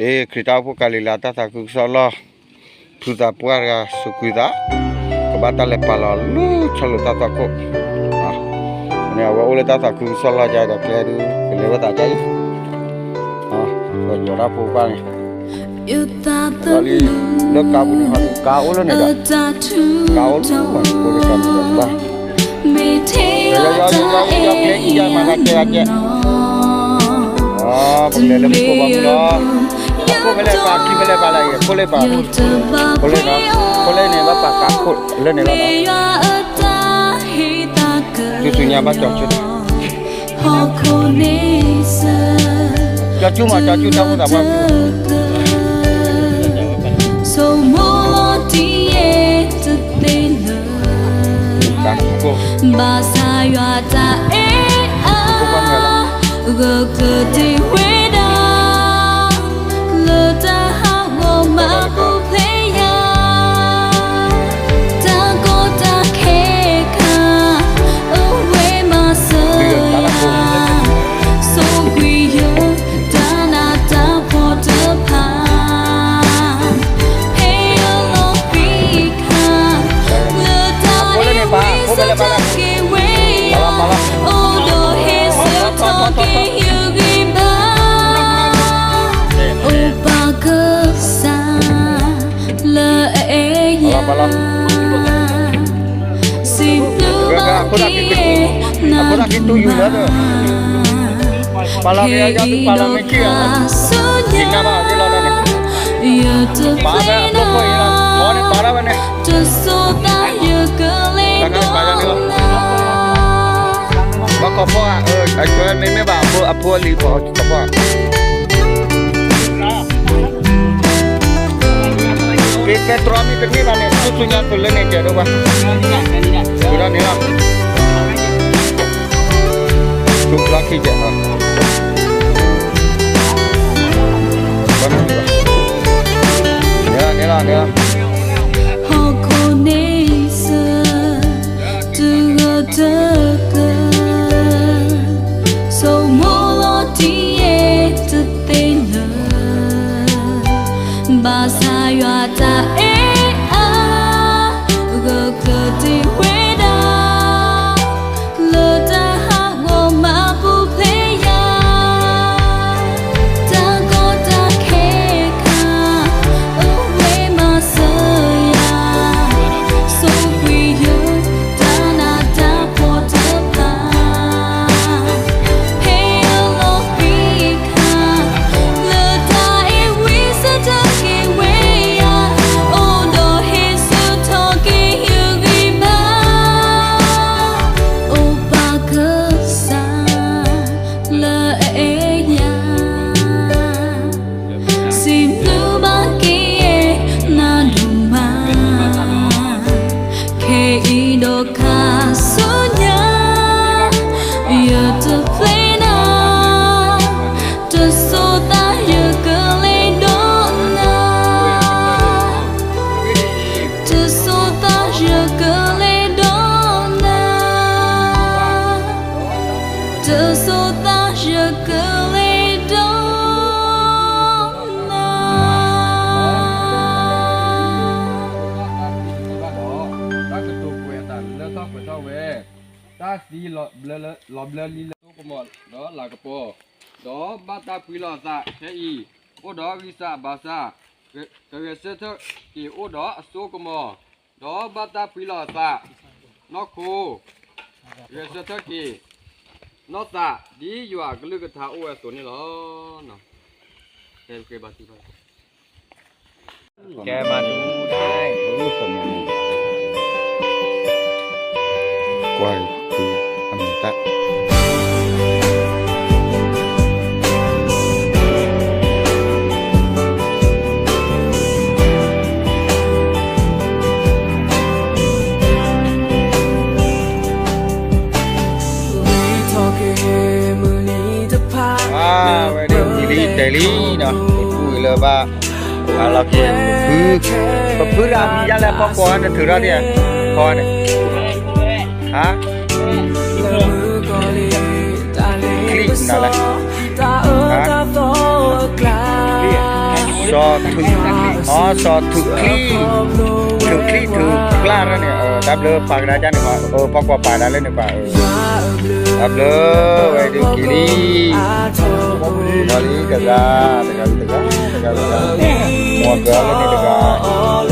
အ့ ခရံာ်တၢ်အိၣ်ဖှိၣ်ကၤလံၤလး တၢ်သးခုကစီၣ်လီၢ်, ဖုသးပှၢ်တဂၤစူးကွံာ်သး, ကဘၣ်တၢ်လဲၤပာ်လီၤလၢဆီလိာ်တၢ်သွၣ်ခိၣ်, န့ၣ်အဝဲအိၣ်လၢတၢ်သးခုကစီၣ်လီၢ်ကဒီးကျဲဒုး ကလဲၤဝဲသးဒ်အံၤ, ပယီၤတၢ်ဖိပၢ်န့ၣ် လၢကါပူၤန့ၣ် ကါအိၣ်လၢန့ၣ်ဒီး, ကါအိၣ်လၢန့ၣ်ဒီးဘၣ်, ယီၤယီၤယီၤယီၤ ကျဲအံၤယၤမၤသးကျဲအကဲ, ပကလဲၤလၢမူခိၣ်ဘီမုၢ်လီၤ, အခိၣ်ဖဲလဲၣ်ပာ် ခံဖဲလဲၣ်ပာ်လၢအံၤ အခိၣ်လၢပာ်, ခိၣ်လၢ, ခိၣ်လၢန့ၣ် ဘၣ်ပာ်ကါခိၣ်လၢန့ၣ်လီၤ, ဆူညါဘၣ်ကၠီၤဆူ ကၠီၤဆူမး ကၠီၤဆူတၢ်အိၣ်သးပှၢ်, ဘၣ်ဆၣ်ယွၤတၢ်အဲၣ်အါ ဂၢၢ်ကျၢၤတ့ၢ်ဝဲဒၣ် လၢတၢ်ဟးဂီၤမၤပူၤဖျဲးယၤ, တၢ်ကီတၢ်ခဲခါ အဝဲမၤစၢၤယၤ, ဆိၣ်ဂ့ၤယတၢ်နးတၢ်ဖှီၣ်တဖၣ်, ဖဲယလီၤပံခါ လၢတၢ်အဲၣ်ဝံစၢၤတၢ်က့ၤဝဲယၤ, အိၣ်ဒီးဟ့ၣ်ဆၢထီၣ်က့ၤယဂံၢ်ဘါ, အိၣ်ပၢ်ကစၢ် လၢအအဲၣ်ယၤ, စံးဘျုးဘၣ်က့ၤနၤ ပၢ်လီၤက့ၤအယီၤသုပာ်လီၤမ့ၢ်က့ၢ်, ယတဖျ့နီၤ, တစိၤသးယကလဲၤဒီးနၤ, ဘၣ်ခီဖီဧါ, အမ့မ့ၢ်ဘၣ်အဖိအလံၤဖီခီဖီဧါ, ကဲကဲတြီမ့ၢ်တန့ၢ်ဘၣ်န့ၣ် ဆူညါသုလၢန့ၣ်ကဲဒိၣ်ဘၣ်, ဃုာ်ဒီးန့ၣ်လီၤ, ဆူလီၢ်ခံကဲး, န့ၣ်လီၤ န့ၣ်လီၤ, ဟီၣ်ခိၣ်န့ဆၢၣ် တဂၢၢ်တကျၢၤ, ဆိမိၣ်လီၤတံၢ်ယဲၢ်တသ့လၢၤ, ဘၣ်ဆၣ်ယွၤတၢ်အဲၣ်အါ ဂၢၢ်ကျၢၤတ့ၢ်ဝဲဒၣ် လၢတၢ်ဟးဂီၤမၤပူၤဖျဲးယၤ, တၢ်ကီတၢ်ခဲခါ အဝဲမၤစၢၤယၤ, ဆိၣ်ဂ့ၤယတၢ်နးတၢ်ဖှီၣ်တဖၣ်, ဖဲယလီၤပံခါ လၢတၢ်အဲၣ်ဝံစၢၤတၢ်က့ၤဝဲယၤ, အိၣ်ဒီးဟ့ၣ်ဆၢထီၣ်က့ၤယဂံၢ်ဘါ, အိၣ်ပၢ်ကစၢ် လၢအအဲၣ်ယၤ, စံးဘျုးဘၣ်က့ၤနၤဒိၣ်မး, ခဲအံၤဒီးခါဆူညါ ယတဖျ့နီၤ, တစိၤသးယကလဲၤဒီးနၤ, တစိၤသးယကလဲၤဒီးနၤ, တစိၤသးယကလဲၤဒီးနၤ. တၢ်ကတိၤကွဲးအသးလၢထီၣ်ပှဲၤထီၣ်ဝဲ, တၢ်သံလီၤဘျၢလံလၢအစိကမီၤဒီးလၤကပီၤ, ဒီးဘၣ်တၢ်ပှံၤလီၤအသးခဲအံၤ, အိၣ်ဒီးဂံၢ်စၢ်ဘါစၢ်, ကဂဲၤဆၢထၢၣ်က့ၤအိၣ်ဒီးအစိကမီၤ, ဒီးဘၣ်တၢ်ပှံၤလီၤအသးနီၢ်ခိ, ဂဲၤဆၢထၢၣ်က့ၤ နီၢ်သး ဒ်ယွၤအကလုၢ်ကထါအိၣ်ဝဲအသိးန့ၣ်လီၤ. ကဲမၤတူၢ်, ကွၢ်အမံၤတၢ် ဝဲဒၣ်အံၤလံတဲာ်လံနီၤ, ပကူၣ်အံၤလၢဘၣ်, အလီၤက့ၤပဖု, ပဖုဒၣ်မံၤယါလဲၣ်ဖီကွီၢ်န့ၣ်ထုးထီၣ်ဒံး, ဖီန့ၣ်, ဟါ, ချံနၤလဲၣ်, ဟါ, ချံ, စီၤ, အ စီၤထူးချံ, ထူးချံထူးကျါရၢန့ၣ် တၢ်ဘျၢပာ်ကဒါကန့ၣ်ပှၤ, ပှၤကွၢ်ပာ်ဒၣ်လၢန့ၣ်ပှၤ, တၢ်ဘျၢဝဲဒုးက့ၤလံ, ဒီးလံတဂၤ, တဂၤတဂၤ, တဂၤတဂၤ, မ့ၢ်ကလၢန့ၣ်တဂၤ,